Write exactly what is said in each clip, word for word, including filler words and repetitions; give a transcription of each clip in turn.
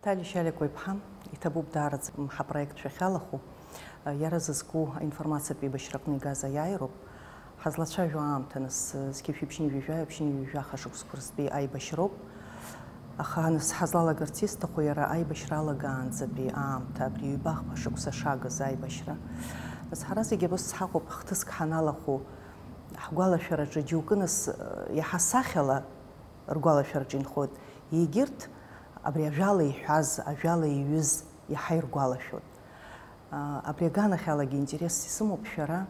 Шьали Шьалиақәа иԥҳа, иҭабуп даараӡа ҳапроект шәахьалахәу. Иара зызку аинформациатә еибашьраҟны игаз аиааироуп. Ҳазлацәажәо аамҭа, нас, зқьи жәшәи ԥшьынҩажәи жәаҩа, ԥшьынҩажәи жәаха шықәсқәа рзтәи аибашьроуп. Аха, нас, ҳазлалагарц исҭаху иара аибашьра алагаанӡатәи аамҭа, абри ҩбахԥа шықәса шагыз аибашьра. Нас, ҳара зегьы абас ҳаҟоуп, хҭыск ҳаналахәу, ҳгәалашәараҿы џьоукы, нас, иаҳа сахьала ргәалашәараҿы инхоит. Егьырҭ абри ажәала иҳәаз, ажәала иҩыз иаҳа иргәалашәоит. Абри аганахьалагьы интерес исымоуп шәара,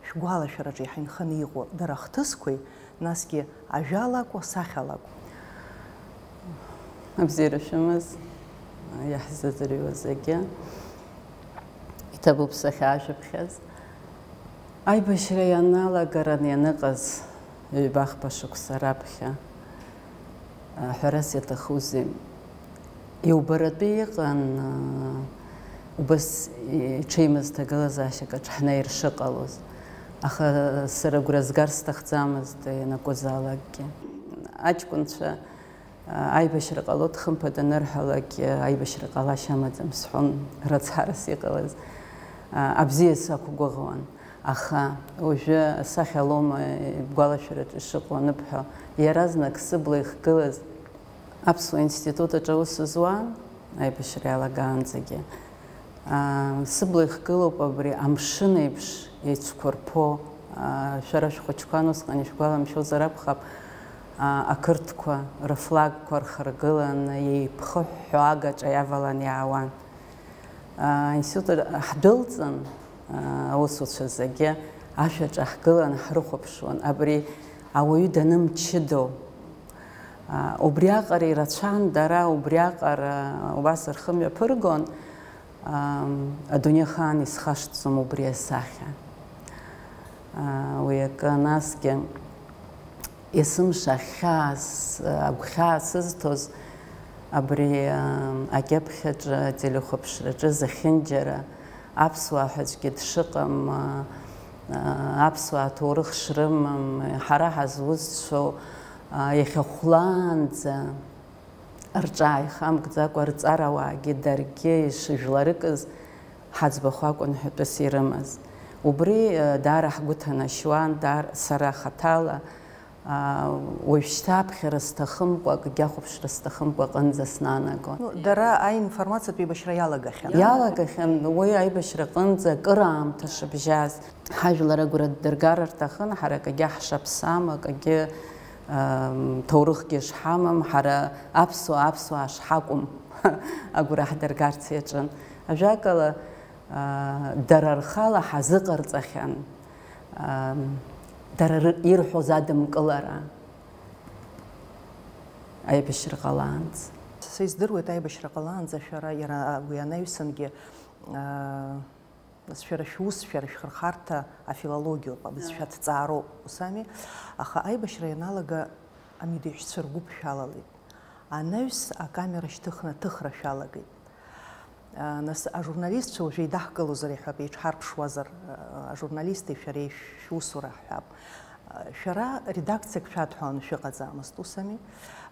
шәгәалашәараҿы иаҳа инханы иҟоу дара ахҭысқәеи, насгьы ажәалакәу, сахьалакәу. Абзиара шәымаз, иаҳзыӡырҩуа зегьы. Иҭабуп сахьаашәыԥхьаз. Аибашьра ианалагаран ианыҟаз ҩбахԥа шықәса раԥхьа, ҳәарас иаҭахузеи? Иубаратәы иҟан, убас иҽеимыз ҭагылазаашьак аҿы ҳнеир шыҟалоз. Аха сара агәра згар сҭахӡамызт ианакәызаалакгьы. Аҷкәынцәа аибашьра ҟалоит, хымԥада анырҳәалак, аибашьра ҟалашьа амаӡам сҳәон, рыцҳарас иҟалаз. Абзиа сақәгәыӷуан. Аха уажәы асахьа Лома игәалашәараҿы ишыҟоу аныбҳәо, иаразнак сыбла ихгылаз аԥсуа институт аҿы аус зуан, аибашьра иалагаанӡагьы. Сыбла ихгылоуп абри амшын еиԥш еицқәырԥо, шәара шәхәыҷқәан усҟан ишәгәаламшәозар акәхап, ақырҭқәа рыфлагқәа рхаргыланы еиԥхыҳәҳәо агаҿа иавалан иаауан. Аинститут ҳдәылҵын, аусуцәа зегьы ашәаҿы ҳгыланы ҳрыхәаԥшуан, абри ауаҩы данымчыдоу. Убриаҟара ирацәан дара, убриаҟара убас рхы мҩаԥыргон, адунеи ахаан исхашҭӡом убри асахьа. Уи акы, насгьы есымша ахьхьаас, агәхьаа сызҭоз абри акьыԥхьаҿы, ателехәаԥшраҿы зехьынџьара аԥсуаа ҳәа аӡәгьы дшыҟам, аԥсуаа ҭоурых шрымам, ҳара ҳазусҭцәоу иахьа хәлаанӡа рҿы ааихамгӡакәа рҵарауаагьы даргьы ишыжәларыкыз ҳаӡбахә акәын ҳәатәыс ирымаз. Убри, э, даара ҳгәы ҭанашьуан, дар-, сара хаҭала, а, уажәшьҭа аԥхьара сҭахымкәа, акгьы ахәаԥшра сҭахымкәа аҟынӡа снанагон. Ну, дара аинформациатә еибашьра иалагахьан. Иалагахьан, уи аибашьра аҟынӡа акыраамҭа шыбжьаз. Ҳажәлар агәра ддыргар рҭахын, ҳара акгьы ҳшаԥсам, акгьы, ам, ҭоурыхгьы шҳамам, ҳара аԥсуаа, аԥсуаа шҳакәым агәра ҳдыргарц иаҿын. Ажәакала, а, дара рхала ҳазыҟарҵахьан, ам, дара ры-, ирҳәоз адымкылара аибашьра ҟалаанӡа. Са издыруеит, аибашьра ҟалаанӡа шәара, иара уи анаҩсангьы, а, Нас шәара шәус, шәара шәхырхарҭа афилологиоуп, абызшәа ҭҵаароуп, ус ами? Аха аибашьра ианалага амедеҳәшьцәа ргәыԥ шәалалеит. Анаҩс акамера шьҭыхны аҭыхра шәалагеит. А, нас ажурналистцәа уажәы еидаҳкылозар иҳәап, еиҽҳарԥшуазар, а, ажурналисти шәареи шәусура ҳҳәап. Шәара редакциак шәадҳәаланы шәыҟаӡамызт, ус ами?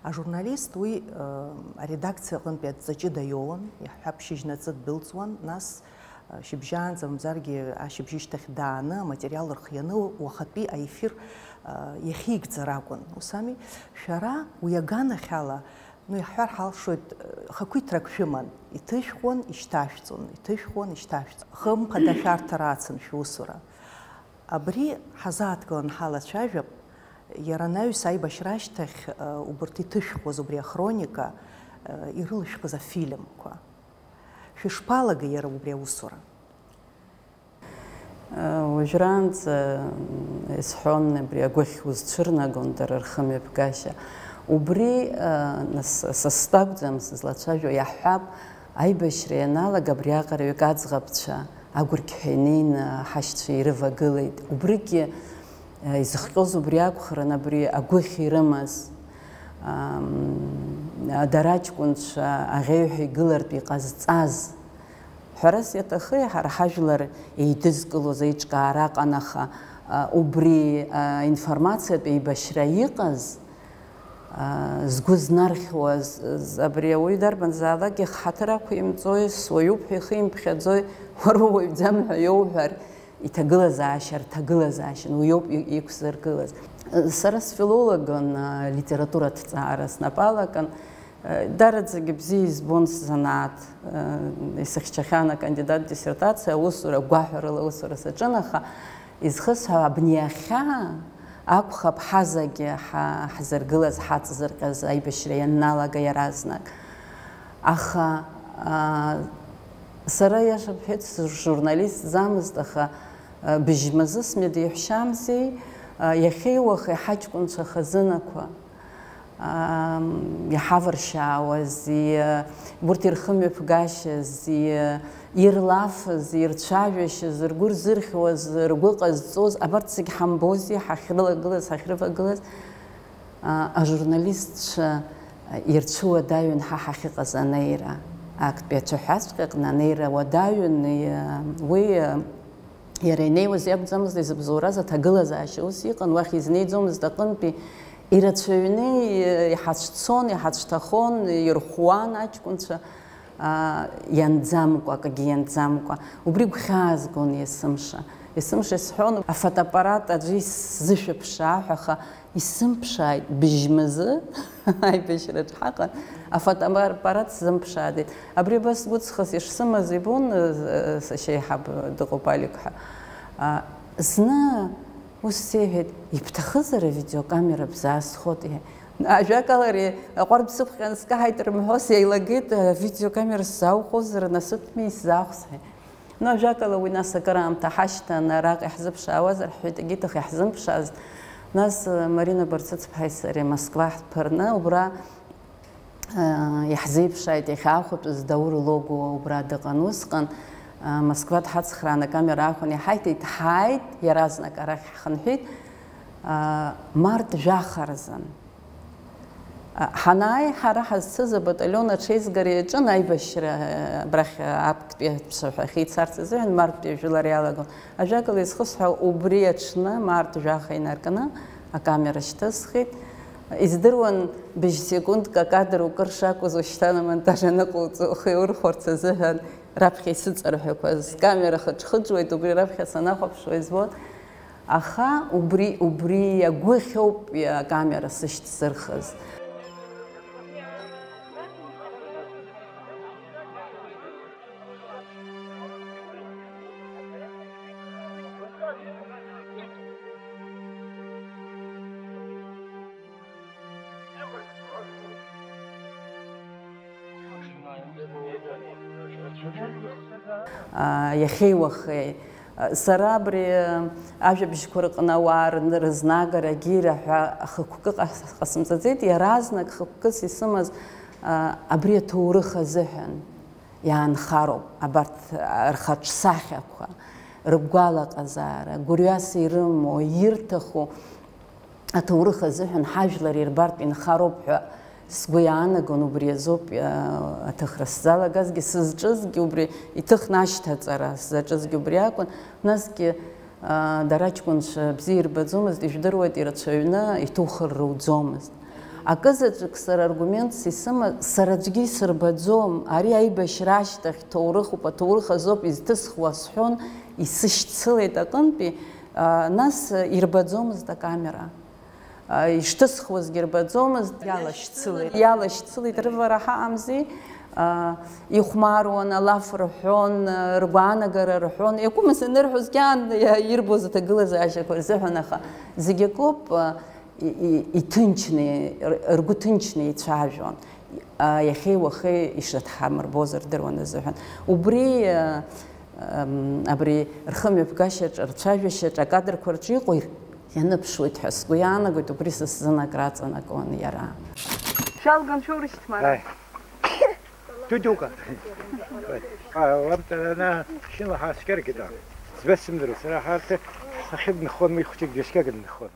Ажурналист уи, э, аредакциа аҟынтәи адҵа ҷыда иоуан, иаҳҳәап, шьыжьнаҵы ддәылҵуан, нас, э, шьыбжьаанӡа, мамзаргьы ашьыбжьышьҭахь дааны, аматериал рхианы, уахатәи аефир, э, иахьигӡар акәын, ус ами? Шәара уи аганахьала, ну, иаҳҳәар ҳалшоит, э, хақәиҭрак шәыман, иҭышәхуан, ишьҭашәҵон, иҭышәхуан, ишьҭашәҵон. Хымԥада шәарҭара ацын шәусура. Абри ҳазааҭгыланы ҳалацәажәап, иара анаҩс аибашьра ашьҭахь, э, убарҭ иҭышәхуаз убри ахроника, э, ирылышәхыз афильмқәа. Шәышԥалагеи иара убри аусура? Э, уажәраанӡа, м, исҳәон, абри агәыхь узцәырнагон дара рхымҩаԥгашьа. Убри, э, нас, са стәакәӡам сызлацәажәо, иаҳҳәап, аибашьра ианалага абриаҟара ҩык аӡӷабцәа агәырқьҳәа инеины ҳашьцәа ирывагылеит. Убригьы, э, изыхҟьоз убри акәхарын, абри агәыхь ирымаз, ам, дара аҷкәынцәа аӷьеҩҳәа игылартә иҟазҵаз. Ҳәарас иаҭахи, ҳара ҳажәлар еидызкылоз аиҿкаара аҟан, аха, а, убри, а, информациатә еибашьра иҟаз, згәы знархьуаз, абри ауаҩы дарбанзаалак ихаҭыр ақәимҵои, суаҩуп ҳәа ихы имԥхьаӡои, уара ууаҩӡам ҳәа иоуҳәар, иҭагылазаашьа рҭагылазаашьан, уи ауп и-, иқәзыргылаз. Сара сфилологын, литературатә ҭҵаара снапы алакын, дараӡагьы бзиа избон сзанааҭ, исыхьчахьан акандидат диссертациа аусура, гәаҳәарыла аусура саҿын, аха изхысҳәаау абни иахьа акәхап ҳазегьы ҳа-, ҳзыргылаз, ҳаҵзырҟьаз аибашьра ианналага иаразнак. Аха, аа, сара, иаша бҳәеит, сжурналистӡамызт, аха, а, быжьмазы смедеиҳәшьамзи, а, иахьеи уахеи ҳаҷкәынцәа хазынақәа, ам, иҳавыршьаауази, урҭ ирхымҩаԥгашьази, ирлафыз, ирцәажәашьаз, ргәы рзырхьуаз, ргәы ҟазҵоз, абарҭ зегь ҳамбози, ҳахьрылагылаз, ҳахьрывагылаз, а, ажурналистцәа ирцәуадаҩын ҳа ҳахьыҟаз анеира, актәи ацәаҳәаҵәҟьаҟны анеира уадаҩын, и-, уи, а, иара инеиуаз иакәӡамызт изыбзоураз аҭагылазаашьа ус иҟан, уахь изнеиӡомызт аҟынтәи, ирацәаҩны, и-, иҳацәцон, иҳацәҭахон, ирхәуан аҷкәынцәа, аа, ианӡамкәа, акгьы ианӡамкәа. Убри гәхьаазгон есымша. Есымша исҳәон, афотоаппарат аӡәы исзышәыԥшаа ҳәа, аха исымԥшааит, быжьмазы аибашьраҿ ҳаҟан, афотоаппарат сзымԥшааӡеит. Абри абас гәыҵхас ишсымаз ибон, э, сашьа еиҳаб дыҟоуп, Алик ҳәа. А, зны ус сеиҳәеит, ибҭахызар авидеокамера бзаасхот, иҳәа. Ажәакала, ари аҟәардә сықәҟьан скаҳаит рымҳәо, сеилагеит, авидеокамера сзаауҟозар, насыԥми, исзаахәсҳәеит. Ну, ажәакала, уи нас акыраамҭа ҳашьҭан, араҟа иаҳзыԥшаауазар ҳҳәеит, егьиҭах иаҳзымԥшаазт. Нас, э, Марина Барцыцԥҳаи сареи Москва ҳԥырны, убра, э, иаҳзеиԥшааит, иахьа ахәатәаз Даур Логуа убра дыҟан. Усҟан, э, Москва дҳацхраан, акамера аахәан иҳаиҭеит, ҳааит, иаразнак арахь ҳхынҳәит, э, март жәаха рзын. Ҳанааи, ҳара ҳазцыз абаталион аҽеизгара иаҿын, аибашьра, абрахь, аԥктәи ацәаҳәахьы ицарц азыҳәан, марттәи ажәылара иалагон. Ажәакала, изхысҳәаау, убри аҽны, март жәаха инаркны, акамера шьҭысхит. Издыруан, быжь секундк акадр укыр шакәыз, ушьҭан амонтаж аныҟауҵо, ухы иаурхәарц азыҳәан, раԥхьа исыҵарҳәақәаз. Камера хыџхыџуеит, убри раԥхьа санахәаԥшуа избон. Аха убри, убри агәыхь ауп акамера сышьҭзырхыз. Иахьеи уахеи. Сара абри ажәабжьқәа рыҟны ауаа рны-, рызнагарагьы ираҳәа хықәкы ҟас-, ҟасымҵаӡеит, иаразнак хықәкыс исымаз, а, абри аҭоурых азыҳәан иаанхароуп, абарҭ рхаҿсахьақәа, ргәалаҟазаара, гәырҩас ирымоу, ирҭаху, аҭоурых азыҳәан ҳажәлар ирбартә инхароуп ҳәа сгәы иаанагон, убри азоуп, а, аҭыхра сзалагазгьы, сызҿызгьы убри, иҭыхны ашьҭаҵара сзаҿызгьы убри акәын, насгьы, а, дара аҷкәынцәа бзиа ирбаӡомызт, ижәдыруеит, ирацәаҩны иҭухыр руӡомызт. Акызаҵәык сара аргументс исымаз, сара аӡәгьы исырбаӡом, ари аибашьра ашьҭахь ҭоурыхуп, аҭоурых азоуп изҭысхуа сҳәон, исышьцылеит аҟынтәи, а, нас ирбаӡомызт акамера. Ишҭысхуазгьы рбаӡомызт. Иалашьцылеит. Иалашьцылеит, рывара ҳаҟамзи. Ихәмаруан, алаф рҳәон, ргәаанагара рҳәон. Иакәымыз анырҳәоз, кьаан ирбоз аҭагылазаашьақәа рзыҳәан, аха зегь акоуп, и-, и-, иҭынчны, р-, ргәы ҭынчны ицәажәон. Иахьеи уахеи ишрыдҳамырбоз рдыруан азыҳәан. Убри, Ам, абри рхымҩаԥгашьаҿ, рцәажәашьаҿ, акадрқәа рҿы иҟоу ир-, ианыԥшуеит ҳәа сгәы иаанагоит, убри са сзын акраҵанакуан иара. Шәалган шәоурышьҭ, Мара. Ай. Тудука. А, вам тогда на шин ла хаскер гида. Звесим друг, сара харты сахиб ныхон, ми хучик дешке гида ныхон.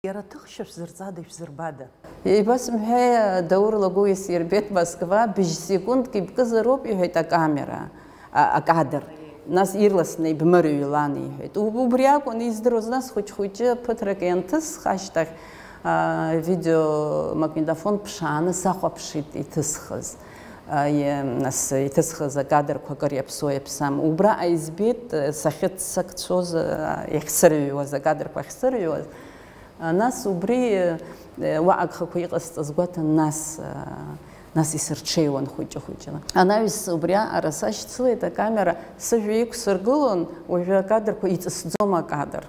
Иара ҭыхшьа шәзырҵада, ишәзырбада? Ибасымҳәеи, Даур Лагәыуа исирбеит Москва, быжь секундк ибкызароуп, иҳәеит, акамера, а, акадр. Нас ирласны ибмырҩлан, иҳәеит. Уб-, убри акәын издыруаз, нас хәыҷ-хәыҷы ԥыҭрак ианҭысх ашьҭахь, Авидеомагнитофон ԥшааны сахәаԥшит иҭысхыз. А, е-, нас иҭысхыз акадрқәа акыр иаԥсуа иаԥсам. Убра избеит, сахьыццакцәоз, а, иахьсырҩуаз, акадрқәа ахьсырҩуаз. А, нас убри, э, уа агхақәа иҟасҵаз гәаҭан, нас, а, нас исырҽеиуан хәыҷы-хәыҷла. Анаҩс убри аҟара сашьцылеит акамера, сыжәҩа иқәсыргылон, уажәы акадрқәа иҵысӡом акадр.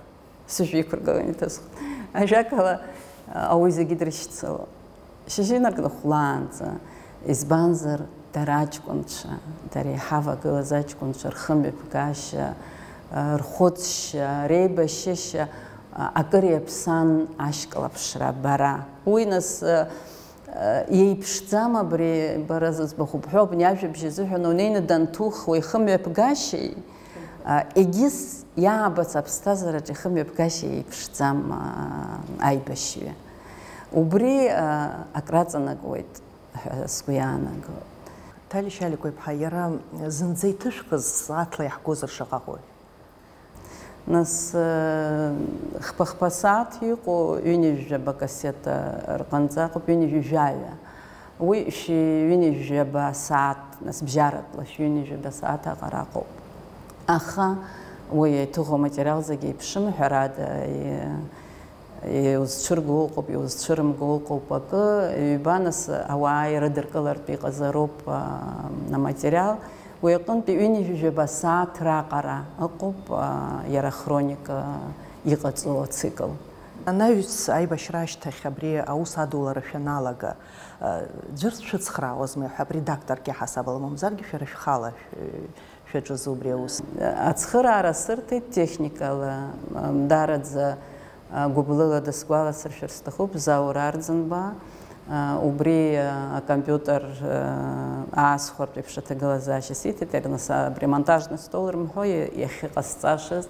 Сыжәҩа иқәыргыланы иҭысхит. Ажәакала, ауаҩы зегьы дрышьцылон. Шьыжьы инаркны хәлаанӡа, избанзар, дара аҷкәынцәа, дара иҳавагылаз аҷкәынцәа рхымҩаԥгашьа, рхәыцшьа, реибашьышьа, акыр иаԥсан ашьклаԥшра абара. Уи нас, Еиԥшӡам абри, бара зыӡбахә бҳәо, абни ажәабжь азыҳәан унеины данҭухуа ихымҩаԥгашьеи, егьыс иаабац аԥсҭазаараҿ ихымҩаԥгашьеи еиԥшӡам, аибашьҩы. Убри акраҵанакуеит ҳәа сгәы иаанагоит. Ҭали Шьаликәа-иԥҳа, иара зынӡа иҭышәхыз сааҭла иаҳгозар шаҟаҟои? Нас, э, хԥа-хԥа сааҭ иҟоу ҩынҩажәаба кассета рҟынӡа ыҟоуп, ҩынҩажәаҩа. Уи шәи ҩынҩажәаба сааҭ, нас бжьаратәла шәи ҩынҩажәаба сааҭ аҟара ыҟоуп. Аха уи иҭыху аматериал зегьы еиԥшым, ҳәарада, и-, иузцәырго ыҟоуп, иузцәырымго ыҟоуп акы, ҩба, нас ауаа ирыдыркылартә иҟазароуп, а, аматериал. Уи аҟынтәи ҩынҩажәаба сааҭ раҟара ыҟоуп, а, иара ахроника иҟаҵоу ацикл. Анаҩс аибашьра ашьҭахь абри аус адулара шәаналага, а, ӡәыр дшәыцхраауазма ҳәа редакторк иаҳасабала, мамзаргьы шәара шәхала шә-, шәаҿыз убри аус? Ацхыраара сырҭеит техникала, м, даараӡа, а, гәыблыла дысгәаласыршәар сҭахуп, Заур Арӡынба. Убри акомпиутер аасхәартә еиԥш аҭагылазаашьа сиҭеит, иара нас абри амонтажный стол рымҳәо иахьыҟасҵашаз.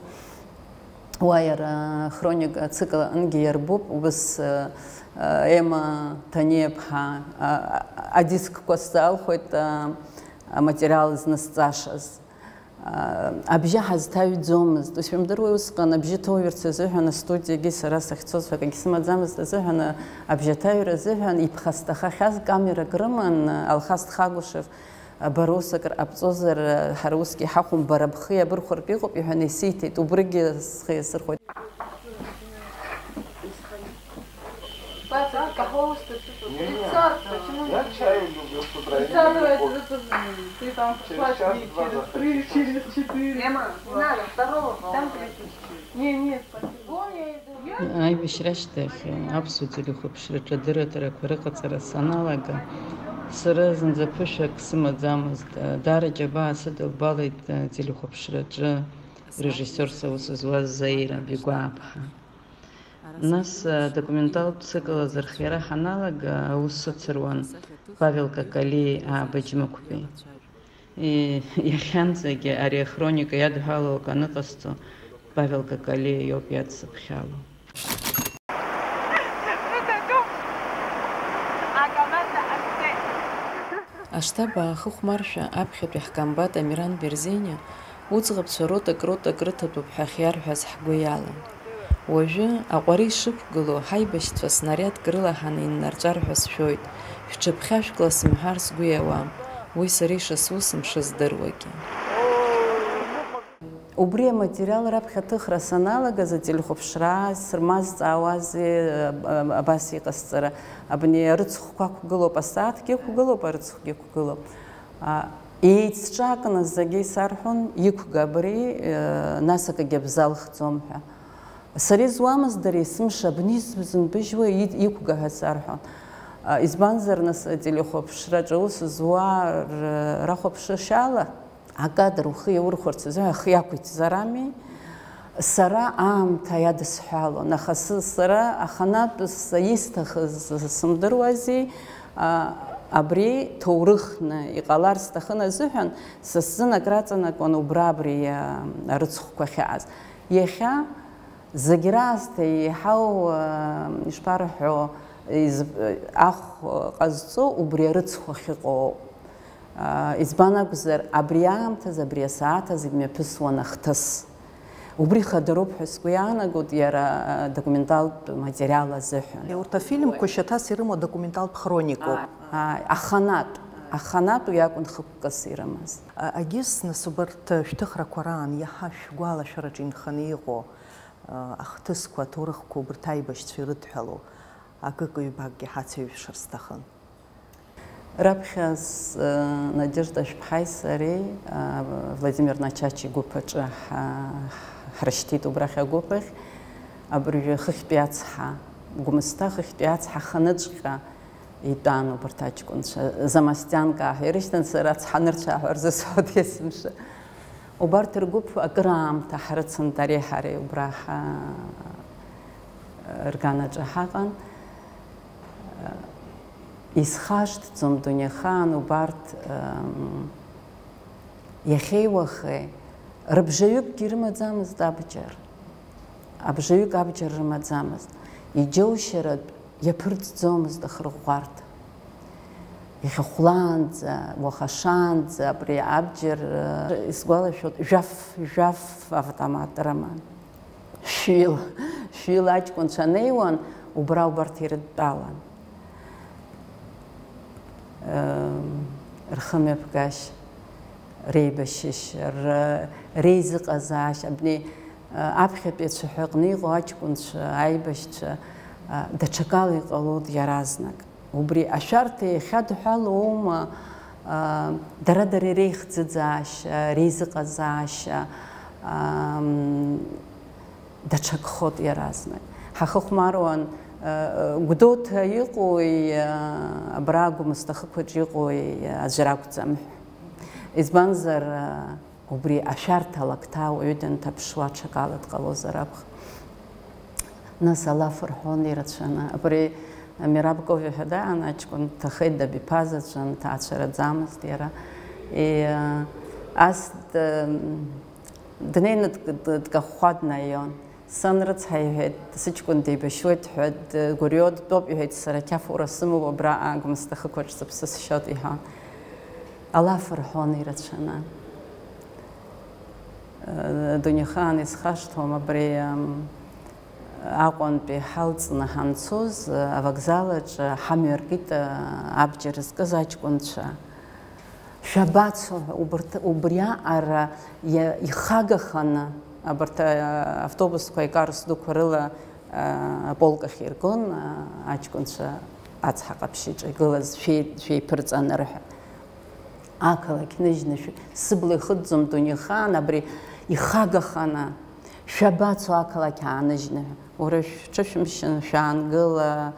Уа иара хроник ацикл аҟынгьы иарбуп, убыс Ема Ҭаниа-ԥҳа адискқәа сзаалхәеит, аматериал знысҵашаз. Абжьы ҳазҭаҩӡомызт. Ишәымдыруеи, усҟан абжьы ҭоуҩырц азыҳәан астудиагьы сара сахьцоз ҳәа акгьы сымаӡамызт азыҳәан, абжьаҭаҩра азыҳәан иԥхасҭахахьаз камерак рыман, Алхас Тхагәышев, бара ус акыр ҟабҵозар, ҳара усгьы иҳахәом, бара бхы иабырхәартә иҟоуп, иҳәан исиҭеит, убригьы схы иасырхәеит. Папа, ты кого? Не, не. Тридцать. Почему? Я чаю люблю с утра, я не люблю кофе. Ты там... Через час, два, через три, через четыре. Ема, не надо, второго. Там тридцать. Не, не, спасибо. Вон я иду. Аибашьра ашьҭахь аԥсуа телехәаԥшраҿы адырраҭарақәа рыҟаҵара саналага, сара зынӡа ԥышәак сымаӡамызт. Даара џьабаа сыдылбалеит ателехәаԥшраҿы режиссиорс аус зуаз Заира Бигәааԥҳа. Нас, э, документалтә цикл азырхиара ҳаналага, аус сыцыруан Павел Какалиеи Ааба Џьмықәбеи. И-, иахьанӡагьы ари ахроника иадҳәалоу акы аныҟасҵо, Павел Какалиа иоуп иадсыԥхьало. Аштаб аахыхәмаршәа аԥхьатәи ҳкомбат Амиран Берзениа уӡӷабцәа ротак-ротак рыҭатәуп ҳәа ахьиарҳәаз ҳгәы иалан. Уажәы, аҟәара ишықәгылоу, ҳаибашьцәа снариадк рылаҳаны иннарҵәар ҳәа сшәоит, шәҽыԥхьа шәкла сымҳәар сгәы иауам, уи сара ишысусым шыздыруагьы. Убри аматериал раԥхьа аҭыхра саналагаз, ателехәаԥшра сырмазҵаауази, аб-, абас иҟасҵара, абни арыцхәқәа ақәгылоуп, асааҭгьы ықәгылоуп, арыцхәгьы ықәгылоуп. А, еицҿакны зегьы исарҳәон, иқәга абри, э, нас акгьы абзалхӡом ҳәа. Сара изуамызт, дара есымша абни зынбыжьуа и-, иқәга ҳәа сарҳәон. А, избанзар, нас ателехәаԥшраҿы аус зуа р-, рахәаԥшышьала, акадр ухы иаурхәарц азы ахы иақәиҭзар ами. Сара аамҭа иадысҳәалон, аха сы-, сара аханатәыз исҭахыз сымдыруази, а, абри ҭоурыхны иҟалар сҭахын азыҳәан, са сзын акраҵанакуан убра абри, а, арыцхәқәа ахьыҟаз. Иахьа зегь раасҭа еиҳау, а, ишԥарҳәо, из-, ахә ҟазҵо убри арыцхә ахьыҟоу. Избан акәзар, абри аамҭазы, абри асааҭ азы имҩаԥысуан ахҭыс. Убри хадароуп ҳәа сгәы иаанагоит иара документалтә материал азыҳәан. Урҭ афильмқәа шьаҭас ирымоу адокументалтә хроникоуп. Аханатә, аханатә уи акәын хықәкыс ирымаз. Агьыс, нас, убарҭ шәҭыхрақәа раан иаҳа шәгәалашәараҿы инханы иҟоу ахҭысқәа, аҭоурыхқәа убарҭ аибашьцәа ирыдҳәалоу акык-ҩбакгьы ҳацеиҩшар сҭахын. Раԥхьа Надежда Шәԥҳаи сареи Владимир Начачи игәыԥ аҿы ҳрышьҭит, убрахь агәыԥ ахь. Абыржәы хыхьтәи ацҳа, Гәмысҭа хыхьтәи ацҳа ханыҵәҟьа итәан убарҭ аҷкәынцәа. Замастианка ҳәа ирышьҭан, сара ацҳанырцәаа ҳәа рзысҳәоит есымша. Убарҭ ргәыԥ акыраамҭа ҳрыцын, дареи ҳареи убра рганаҿы ҳаҟан. Исхашҭӡом дунеихаан убарҭ, иахьеи уахеи рыбжаҩыкгьы рымаӡамызт абџьар. Абжаҩык абџьар рымаӡамызт. Иџьоушьаратә иаԥырҵӡомызт ахырӷәӷәарҭа. Иахьа хәлаанӡа, уаха шаанӡа абри абџьар, исгәалашәоит, жәаф, жәаф автомат рыман. Шәҩыла, шәҩыла аҷкәынцәа неиуан, убра убарҭ ирыдтәалан. Рхымҩаԥгашьа, реибашьышьа, реизыҟазаашьа, абни аԥхьатәи ацәаҳәа аҟны иҟоу аҷкәынцәа, аибашьцәа, даҽакала иҟалоит иаразнак. Убри ашәарҭа иахьадҳәалоума, дара-дара иреихӡыӡаашьа, реизыҟазаашьа, даҽакхоит иаразнак. Ҳахыхәмаруан, Гәдоуҭа иҟоуи, абра Гәымсҭа хықәаҿ иҟоуи аӡәыр акәӡам ҳәа. Избанзар, Убри ашәарҭа алакҭа ауаҩы данҭаԥшуа аҽакала дҟалозар акәхап. Нас алаф рҳәон ирацәаны. Абри Мераб Ковиа ҳәа даан аҷкәын дҭахеит, дабиԥазаҵәын, дҭаацәараӡамызт иара. И, ас д-, днеины д-, д-, дкахәхәа днаион. Сан рыцҳа, иҳәеит, сыҷкәын деибашьуеит ҳәа дгәырҩо дтәоуп, иҳәеит, сара қьафура сымоуп, абраҟа Гәымсҭа хықәаҿ сыԥсы сшьоит, иҳәон. Алаф рҳәон ирацәаны. Дунеихаан исхашҭуам, абри Аҟәантәи ҳалҵны ҳанцоз, авокзал аҿы ҳамҩа ркит абџьар зкыз аҷкәынцәа. Шәабацо ҳәа, убарҭ, убриаҟара иа-, ихагаханы абарҭ, а, автобусқәа аикарс дуқәа рыла, а, аполк ахь иргон, а, аҷкәынцәа ацҳа ҟаԥшьы иҿы игылаз шәеи-, шәеиԥырҵаны рҳәа. Ақалақь ныжьны шәы-, сыбла ихыҵӡом дунеихаан, абри ихагаханы шәабацо ақалақь ааныжьны ҳәа. Уара шәҽышәымшьын, шәаангыла,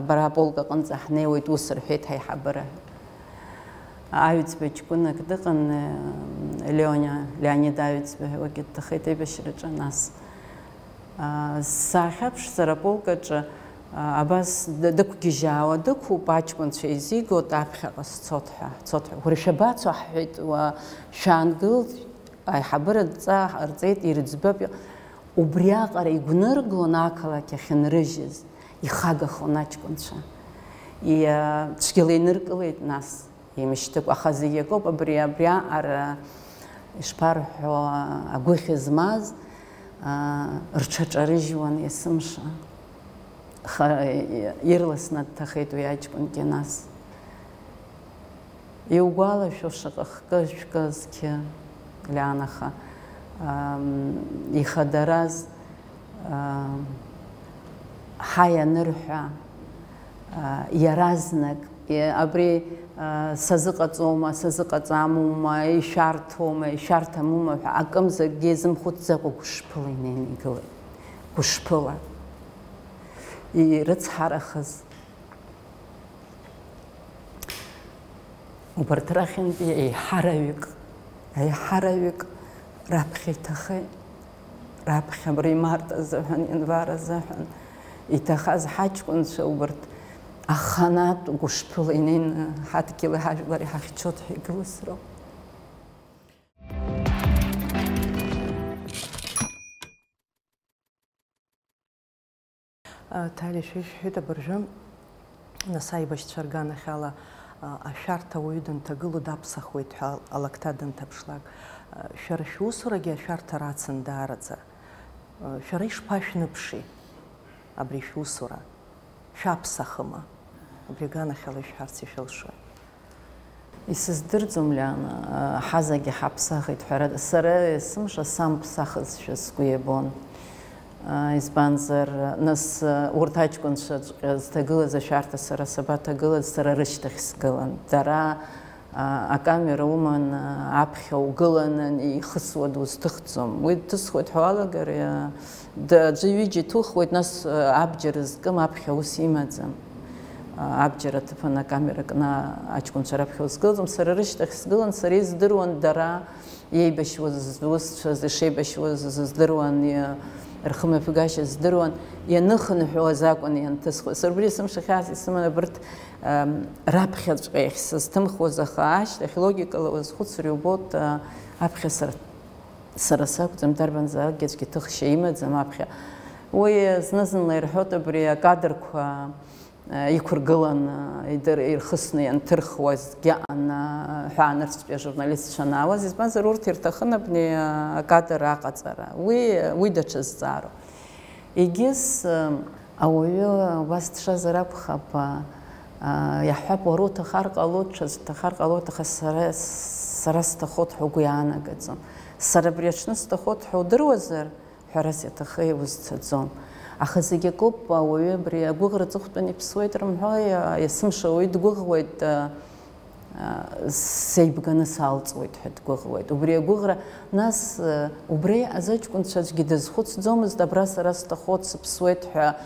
бара аполк аҟынӡа ҳнеиуеит, ус рҳәеит ҳаиҳабыра. Аҩӡба ҷкәынак дыҟан, Леониа, Леонид Аҩӡба ҳәа, уигьы дҭахеит аибашьраҿы нас. Саахьаԥшзар аполк аҿы, абас д-, дықәгьежьаауа дықәуп, аҷкәынцәа еизигоит, аԥхьаҟа сцот ҳәа, ҳцот ҳәа. Уара шәабацо ҳҳәеит, уа, шәаангыл, аиҳабыра адҵа ҟарҵеит, ирыӡбап. Убриаҟара игәныргон ақалақь ахьынрыжьыз, ихагахон аҷкәынцәа. Иа-, цәгьала иныркылеит нас, имышьҭыкәа, аха зегь акоуп, абри, абриаҟара, ишԥарҳәо, агәыхь змаз, аа, рҽаҿарыжьуан есымша. Аха ирласны дҭахеит уи аҷкәынгьы нас. Иугәалашәо шаҟа хкы-шәкы зқьы, Лиана, аха, ам, ихадараз, ам, ҳаи анырҳәа, а, иаразнак, и-, абри, а, сазыҟаҵома, сазыҟаҵамома, ишәарҭоума, ишәарҭамума ҳәа акымзаракгьы изымхәыцӡакәа гәышԥыла инеины игылеит. Гәышԥыла. Ирыцҳарахаз. Убарҭ рахьынтәи еиҳараҩык, еиҳараҩык раԥхьа иҭахеит, раԥхьа абри март азыҳәан, ианвар азыҳәан иҭахаз ҳаҷкәынцәа убарҭ аханатә гәышԥыла инеины ҳадгьыли ҳажәлари ҳахьчоит ҳәа игылаз роуп. Ҭали, шәа ишәҳәеит абыржәы, нас аибашьцәа рганахьала, а, ашәарҭа ауаҩы данҭагылоу даԥсахуеит ҳәа алакҭа данҭаԥшлак. А, шәара шәусурагьы ашәарҭа рацын даараӡа. Шәара ишԥашәныԥши абри шәусура? Шәаԥсахыма? Абри аганахьала ишәҳәарц ишәылшои? Исыздырӡом, Лиана, ҳазегьы ҳаԥсахит, ҳәарада, сара есымша самԥсахызшәа сгәы иабон. Избанзар, нас, урҭ аҷкәынцәаҵәҟьа зҭагылаз ашәарҭа сара сабаҭагылаз, сара рышьҭахь сгылан. Дара акамера уман аԥхьа угыланы ихысуа дузҭыхӡом. Уи дҭысхуеит ҳәа уалагар, аӡәы-ҩыџьа иҭухуеит, нас абџьар зкым аԥхьа ус имаӡам. Абџьар аҭыԥан акамера кны аҷкәынцәа раԥхьа узгылаӡом. Сара рышьҭахь сгылан, сара издыруан дара иеибашьуаз, зусҭцәаз ишеибашьуаз здыруан, рхымҩаԥгашьа здыруан, ианыхынҳәуаз акәын ианҭысхуаз. Сара убри есымша хьаас исыман абарҭ раԥхьаҵәҟьа иахьсызҭымхуаз, аха ашьҭахь логикала уазхәыцыр иубоит, аԥхьа сара, сара сакәӡам, дарбанзаалакгьы аӡәгьы ҭыхшьа имаӡам аԥхьа. Уи зны-зынла ирҳәоит абри акадрқәа иқәыргыланы идыр-, ирхысны ианҭырхуазгьы аан, ҳәа анырцәтәи ажурналистцәа анаауаз, избанзар, урҭ ирҭахын абни акадр аҟаҵара. Уи, уи даҽа зҵаароуп. Егьыс, ауаҩы убас дшазар акәхап, иаҳҳәап, уара уҭахар ҟалоит, ҽаӡә дҭахар ҟалоит, аха сара, сара сҭахоит ҳәа угәы иаанагаӡом. Сара абри аҽны сҭахоит ҳәа удыруазар, ҳәарас иаҭахеи, узцаӡом. Аха зегь акоуп, ауаҩы абри агәыӷра аҵыхәтәаны иԥсуеит рымҳәои, есымша ауаҩы дгәыӷуеит, сеибганы салҵуеит ҳәа дгәыӷуеит. Убри агәыӷра, нас, убри азы аҷкәынцәа аӡәгьы дазхәыцӡомызт, абра сара сҭахоит, сыԥсуеит ҳәа,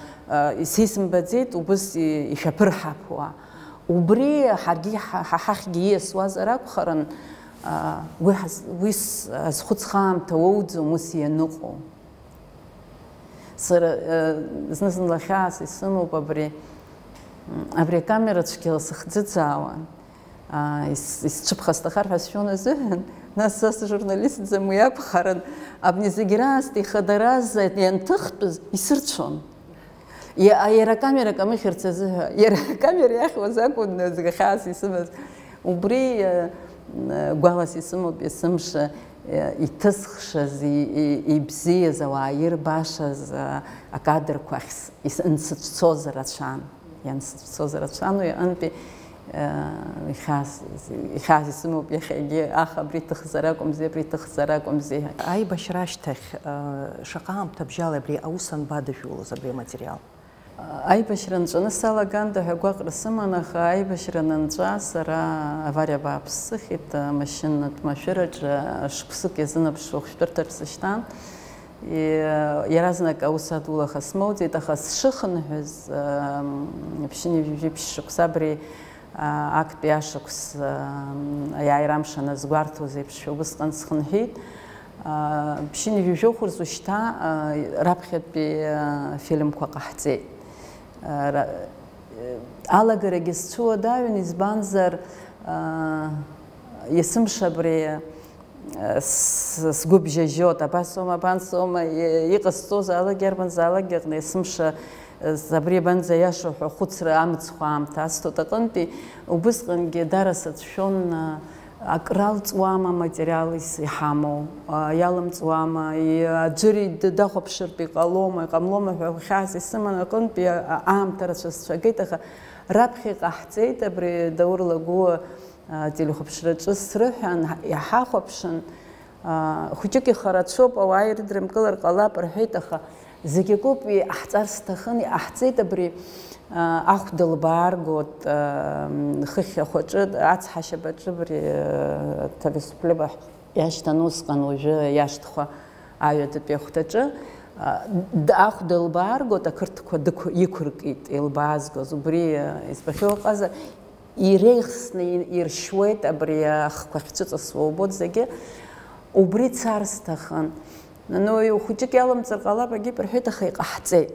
сисымбаӡеит, убыс ишәаԥырҳаԥуа. Убри ҳаргьы, ҳа, ҳа ҳахьгьы ииасуазар акәхарын, уи ҳаз-, уи с-, азхәыцха аамҭа уоуӡом ус ианыҟоу. Сара, зны-зынла хьаас исымоуп абри, абри акамера цәгьала сыхӡыӡаауан, ис-, исцәыԥха сҭахар ҳәа сшәон азыҳәан, нас са сжурналистӡам, уи акәхарын, абни зегь раасҭа ихадаразы ианҭыхтәыз исырцәон. Иа-, иара акамера камыхьырц азыҳәа, иара акамера иахьуаз акәын зегь хьаас исымаз. Убри, э, гәалас исымоуп есымша, э, иҭысхшаз, и-, и-, ибзиаз, ауаа ирбашаз, э, акадрқәа ахьс-, ис-, ансыцәцоз рацәан. Иансыцәцоз рацәан уи аҟынтәи, э, ихьаас, ихьаас исымоуп иахьагьы, аха абри иҭыхзар акәымзи, абри иҭыхзар акәымзи ҳәа. Аибашьра ашьҭахь, э, шаҟа аамҭа бжьала абри аус анбадыжәулоз абри аматериал? Аибашьра нҵәаны салаганда ҳәа агәаҟра сыман, аха аибашьра анынҵәа, сара авариа бааԥс сыхьит, амашьынатә машәыраҿы шықәсык иазынаԥшуа ахәшәтәырҭаҿ сышьҭан. И-, иаразнак аус адулаха смоуӡеит, аха сшыхынҳәыз, ам, ԥшьынҩажәи жәиԥшь шықәса абри, а, актәи ашықәс, ам, аиааира амш аназгәарҭоз еиԥш, убысҟан схынҳәит. Ԥшьынҩажәи жәохә рзы шьҭа, а, раԥхьатәи, а, фильмқәа ҟаҳҵеит. А, ра-, э, алагарагьы сцәыуадаҩын, избанзар, а, есымша абри, а, с-, сгәы бжьажьот, абасоума, абансоума, и-, иҟасҵозаалак, иарбанзаалакгьы аҟны есымша, э, абри абанӡа иашоу ҳәа ахәыцра амыцхә аамҭа асҭоит аҟынтәи, убысҟангьы дара сацәшәон, а, Акралҵуама аматериал ис-, иҳамоу, а, иалымҵуама, и-, аӡәыр ид-, дахәаԥшыртә иҟалома, иҟамлома ҳәа хьаас исыман аҟынтәи, а, а, аамҭа рацәа сцәагеит, аха раԥхьа иҟаҳҵеит, абри Даур Лагәыуа, а, телехәаԥшраҿы срыҳәан, ҳа-, иҳахәаԥшын, а, хәыҷык ихарацәоуп, ауаа ирыдрымкылар ҟалап рҳәеит, аха Зегь акоуп, иҟаҳҵар сҭахын, иҟаҳҵеит абри, а, ахәда лбааргоит, а, м, хыхь ахәаҿы, ацҳа ашьапаҿы абри, а, Ҭависуплиба иашьҭан усҟан, уажәы иашьҭхәа аҩадатәи ахәҭаҿы, а, д-, ахәда лбааргоит, ақырҭқәа дықә-, иқәыркит, илбаазгоз, убри, а, избахьоу ыҟазар, Иреихсны иршьуеит абри ахқәа ахьцәыҵасуа, убоит зегьы. Убри цар сҭахын. Нану, хәыҷык иалымҵыр ҟалап, агьып рҳәеит, аха иҟаҳҵеит.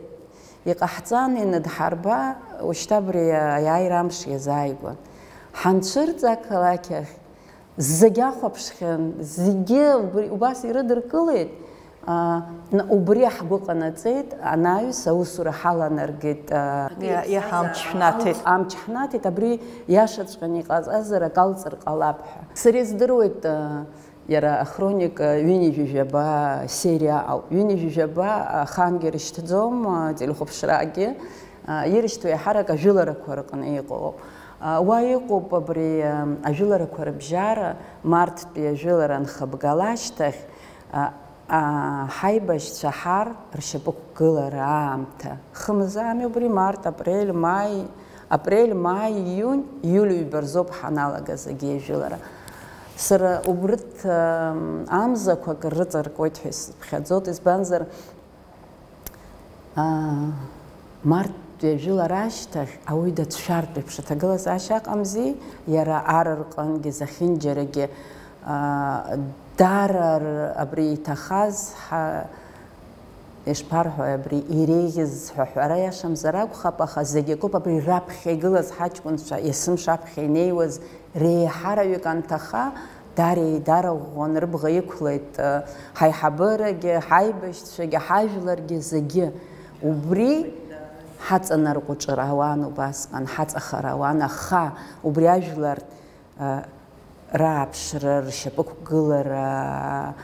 Иҟаҳҵан, инадҳарба, ушьҭа абри аиааира амш иазааигәан. Ҳанцәырҵ ақалақь ахь, зегь ахәаԥшхьан, зегьы убри, убас ирыдыркылеит. А, н-, убри ҳгәы ҟанаҵеит, анаҩс аусура ҳаланаргеит, а, Иа-, иаҳа амч шәнаҭеит. Амч ҳнаҭеит, абри иашаҵәҟьаны иҟаҵазар акалҵыр ҟалап ҳәа. Сара издыруеит, а, Иара ахроника ҩынҩажәи жәаба сериа ауп. Ҩынҩажәи жәаба ахаангьы рышьҭӡом, телехәаԥшрагьы ирышьҭоу еиҳарак ажәыларақәа рҟны иҟоуп. Уа иҟоуп абри ажәыларақәа рыбжьара, марттәи ажәылара анхыбгала ашьҭахь, ҳаибашьцәа ҳар ршьапықәгылара аамҭа. Хымзами убри, март, апрель, маи, апрель, маи, иунь, иуль ҩба рзоуп ҳаналага зегьы ажәылара. Сара убрҭ, ам, амзақәа акыр рыҵаркуеит ҳәа исыԥхьаӡоит, избанзар, аа, марттәи ажәылара ашьҭахь ауаҩы дацәшәартә еиԥш аҭагылазаашьа ыҟамзи, иара ар рҟынгьы, зехьынџьарагьы, аа, дара р-, абри иҭахаз ҳа-, ишԥарҳәои, абри иреиӷьыз ҳәа ҳәара иашамзар акәхап, аха зегь акоуп, абри раԥхьа игылаз ҳаҷкәынцәа, есымша аԥхьа инеиуаз реиҳараҩык анҭаха, дара еидараӷәӷәан рыбӷа иқәлеит, ҳаиҳабырагьы, ҳаибашьцәагьы, ҳажәларгьы зегьы. Убри ҳаҵанарҟәыҿыр ауан убасҟан, ҳаҵахар ауан, аха убри ажәлар рааԥшра, ршьапықәгылара,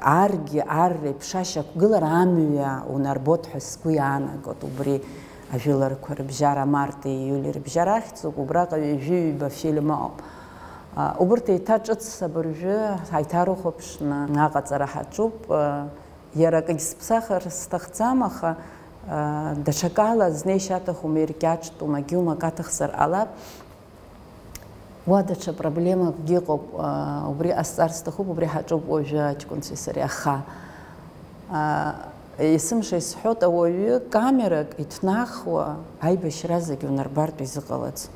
аргьы ар реиԥш ашьақәгылара амҩа унарбоит ҳәа сгәы иаанагоит. Убри ажәыларақәа рыбжьара, марти иули рыбжьара ахьӡуп, убраҟа ҩажәи ҩба фильм ауп. Убырҭ еиҭа ҿыц абыржәы ҳаиҭарыхәаԥшны аҟаҵара ҳаҿуп. Иара акгьы сыԥсахыр сҭахӡам, аха даҽакала зны ишьаҭахума, иркьаҿтәума, гьумак аҭахзар ҟалап. Уа даҽа проблемакгьы ыҟоуп, аа, убри ҟасҵар сҭахуп, убри ҳаҿуп уажәы аҷкәынцәеи сареи, аха, аа, есымша исҳәоит, ауаҩы камерак иҭнахуа аибашьра зегьы унарбартә изыҟалаӡом.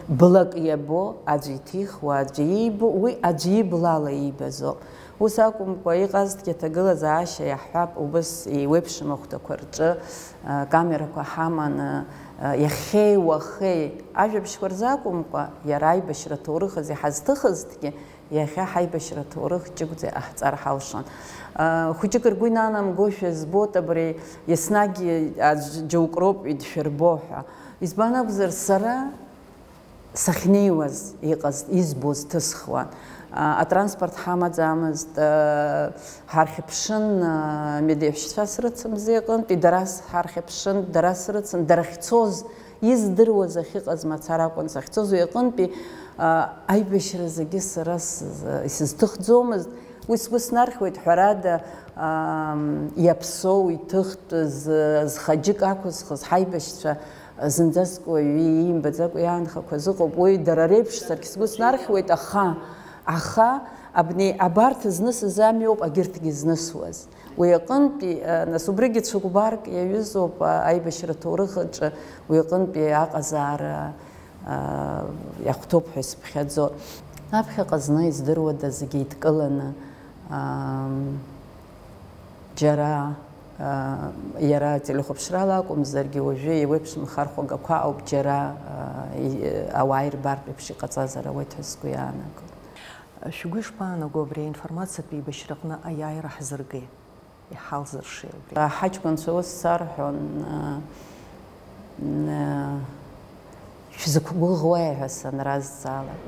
Блак иабо, аӡә иҭихуа, аӡә иибо, уи аӡә иблала иибазоуп. Ус акәымкәа, иҟазҭгьы аҭагылазаашьа иаҳҳәап, убыс еиуеиԥшым ахәҭақәа рҿы, а, камерақәа ҳаманы, а, иахьеи уахеи ажәабжьқәа рзы акәымкәа, иара аибашьра ҭоурых азы иҳазҭыхызҭгьы, иахьа ҳаибашьра ҭоурых ҷыгәӡа иҟаҳҵар ҳалшон. А, хәыҷык ргәы инанамгошәа збоит абри, еснагь аӡә џьоук роуп идшәырбо ҳәа. Избан акәзар, сара сахьнеиуаз иҟаз, избоз ҭысхуан. А, атранспорт ҳамаӡамызт, а, ҳархьыԥшын, а, медеҳәшьцәа срыцымзи аҟынтәи, дара с-, ҳархьыԥшын, дара срыцын, дара ахьцоз, издыруаз ахьыҟаз мацара акәын сахьцоз, уи аҟынтәи, а, аибашьра зегьы сара сыз-, исызҭыхӡомызт. Уи сгәы снархьуеит, ҳәарада, ам, иаԥсоу, иҭыхтәыз, зхаџьык ақәызхыз ҳаибашьцәа, зынӡаск уаҩы иимбаӡакәа иаанхақәаз ыҟоуп. Уи дара реиԥш саргь сгәы снархьуеит, аха, аха абни, абарҭ знысыз ами ауп агьырҭгьы знысуаз. Уи аҟынтәи, а, нас, убригьы цәыкәбарк иаҩызоуп, а, аибашьра ҭоурых аҿы уи аҟынтәи аҟазаара, а, иахәҭоуп ҳәа исыԥхьаӡо. Аԥхьаҟа зны издыруада зегьы еидкыланы, ам, џьара, а, иара телехәаԥшрала акәымзаргьы, уажәы еиуеиԥшым ахархәагақәа ауп, џьара, а, и-, ауаа ирбартә еиԥш иҟаҵазар ауеит ҳәа сгәы иаанагоит. Шәгәы ишԥаанаго абри аинформациатә еибашьраҟны аиааира ҳзыргеи? Иҳалзыршеи убри? Ҳаҷкәынцәа ус сарҳәон, а, н-, шәзықәгәыӷуеи ҳәа санразҵаалак,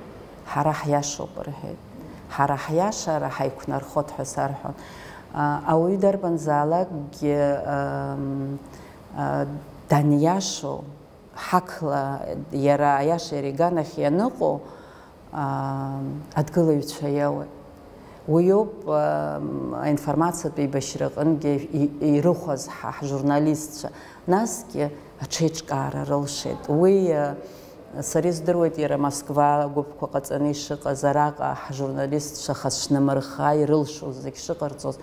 ҳара ҳиашоуп рҳәеит. Ҳара ҳиашара ҳаиқәнархоит ҳәа сарҳәон. А, ауаҩы дарбанзаалакгьы, ам, а, даниашоу, ҳақла иара аиаша иара иганахь ианыҟоу, аа, адгылаҩцәа иоуеит. Уиоуп, аа, аинформациатә еибашьраҟынгьы и-, ирыхәаз ҳа, ҳжурналистцәа. Насгьы аҽеиҿкаара рылшеит. Уи, аа, сара издыруеит, иара Москва гәыԥқәа ҟаҵаны ишыҟаз, араҟа ҳжурналистцәа хацәнымырха ирылшоз зегь шыҟарҵоз.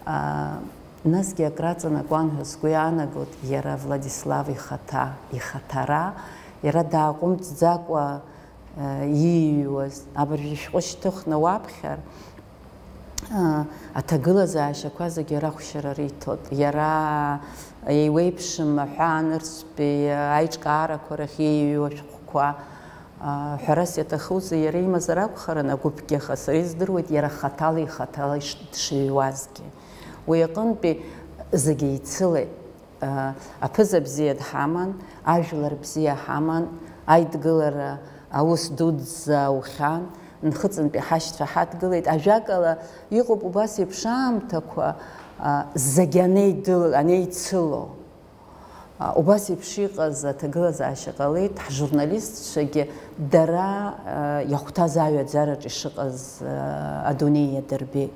Аа, насгьы акраҵанакуан ҳәа сгәы иаанагоит иара Владислав ихаҭа, ихаҭара, иара дааҟәымҵӡакәа, э, ииҩуаз. Абыржәы шәҟәы шьҭыхны уаԥхьар, э, аҭагылазаашьақәа зегьы рахәшьара риҭоит. Иара еиуеиԥшым аҳәаанырцәтәи аиҿкаарақәа рахь ииҩуа ашәҟәқәа, а, ҳәарас иаҭахузеи, иара имазар акәхарын агәыԥгьы, аха сара издыруеит иара хаҭала ихаҭала иш-, дшыҩуазгьы. Уи аҟынтәи зегьы еицылеит. А, аԥыза бзиа дҳаман, ажәлар бзиа ҳаман, аидгылара аус дуӡӡа аухьан, Нхыҵынтәи ҳашьцәа ҳадгылеит. Ажәакала, иҟоуп убас еиԥш аамҭақәа, а, зегь анеидыл-, анеицыло. А, убас еиԥш иҟаз аҭагылазаашьа ҟалеит, ҳжурналистцәагьы дара, а, иахәҭаз аҩаӡараҿ ишыҟаз, а, адунеи иадырбеит.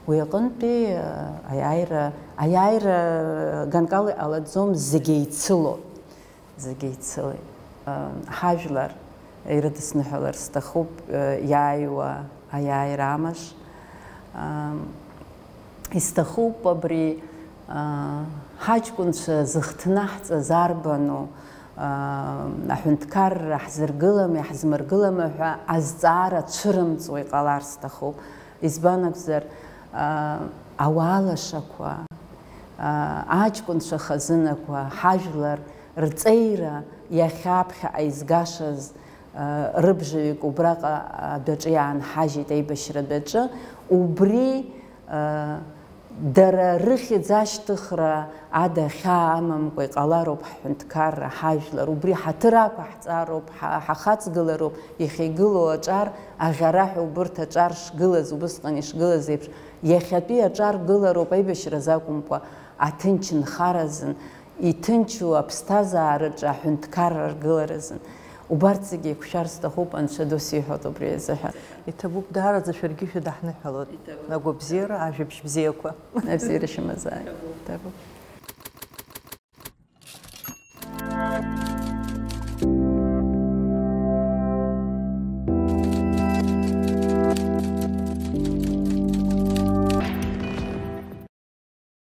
Уи аҟынтәи, а, аиааира, аиааира ганкала иҟалаӡом, зегь еицыло. Зегьы еицылеит. Ҳажәлар ирыдысныҳәалар сҭахуп, иааиуа аиааира амш. Исҭахуп абри ҳаҷкәынцәа зыхҭнаҳҵаз арбану, аҳәынҭқарра ҳзыргылами, ҳзымыргылами ҳәа азҵаара цәырымҵуа иҟалар сҭахуп. Избан акәзар, ауалашақәа, аҷкәынцәа хазынақәа, ҳажәлар рҵеира иахьа аԥхьаҟа изгашаз, рыбжаҩык убраҟа адәаҿы иаанҳажьит, аибашьратә аҿы. Убри, дара рыхьӡ ашьҭыхра ада хьаа амамкәа иҟалароуп ҳҳәынҭқарра, ҳажәлар. Убри ҳаҭыр ақәаҳҵароуп, ҳа-, ҳахаҵгылароуп иахьа игылоу аҿар аӷьараҳәа, убырҭ аҿар шгылаз, убысҟан ишгылаз еиԥш, иахьатәи аҿар гылароуп, аибашьразы акәымкәа, аҭынч нхаразын, иҭынчу аԥсҭазаараҿы аҳәынҭқарра ргыларазын. Убарҭ зегьы еиқәшәар сҭахуп, Анцәа ду сиҳәоит убри азыҳәа. Иҭабуп, даараӡа шәаргьы шәыдаҳныҳәалоит. Иҭабуп. Агәабзиара, ажәабжь бзиақәа. Абзиара шәымазааит. Иҭабуп. Иҭабуп.